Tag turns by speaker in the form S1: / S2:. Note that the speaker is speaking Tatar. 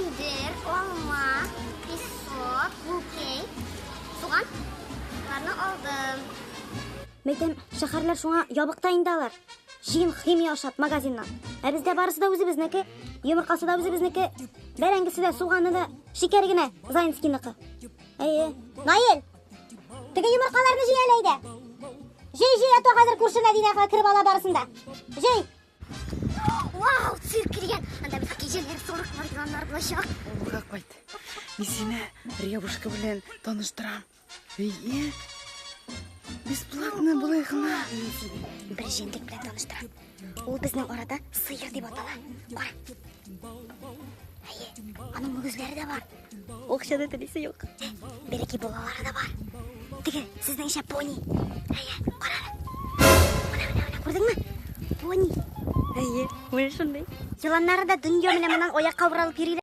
S1: Киндер, алма, песок, күкәй, суган. Шуларны алдым.
S2: Мәйтәм, шәһәрләр шуңа ябык та инде алар. Җыен химия ашап магазиннан. Ә бездә барысы да үзебезнеке. Йомыркасы да үзебезнеке. Бәрәңгесе дә, суганы да, шикәре генә Заинскийныкы. Әйе. Наил! Теге йомыркаларны җый әле әйдә. Җый, җый, а то хәзер күрше Мәдинәгә кереп ала барысын да. Җый!
S1: Вау, цирк килгән. Анда бит кәҗәләр, сарыклар, еланнар булачак.
S3: Авылга кайт. Мин сине Рябушка белән таныштырам. Әйе. Бесплатно болай гына.
S2: Мин сине бер җәнлек белән таныштырам. Ул безнең арада сыер дип атала. Кара. Әйе, аның мөгезләре дә бар. Акча да телисе юк. Бәләкәй балалары да бар. Теге, сезнеңчә пони. Әйе, кара әле. Менә, менә, менә, күрдеңме? Пони. Әйе, менә шундый. Еланнары да дөнья менә моннан аякка уралып йөриләр.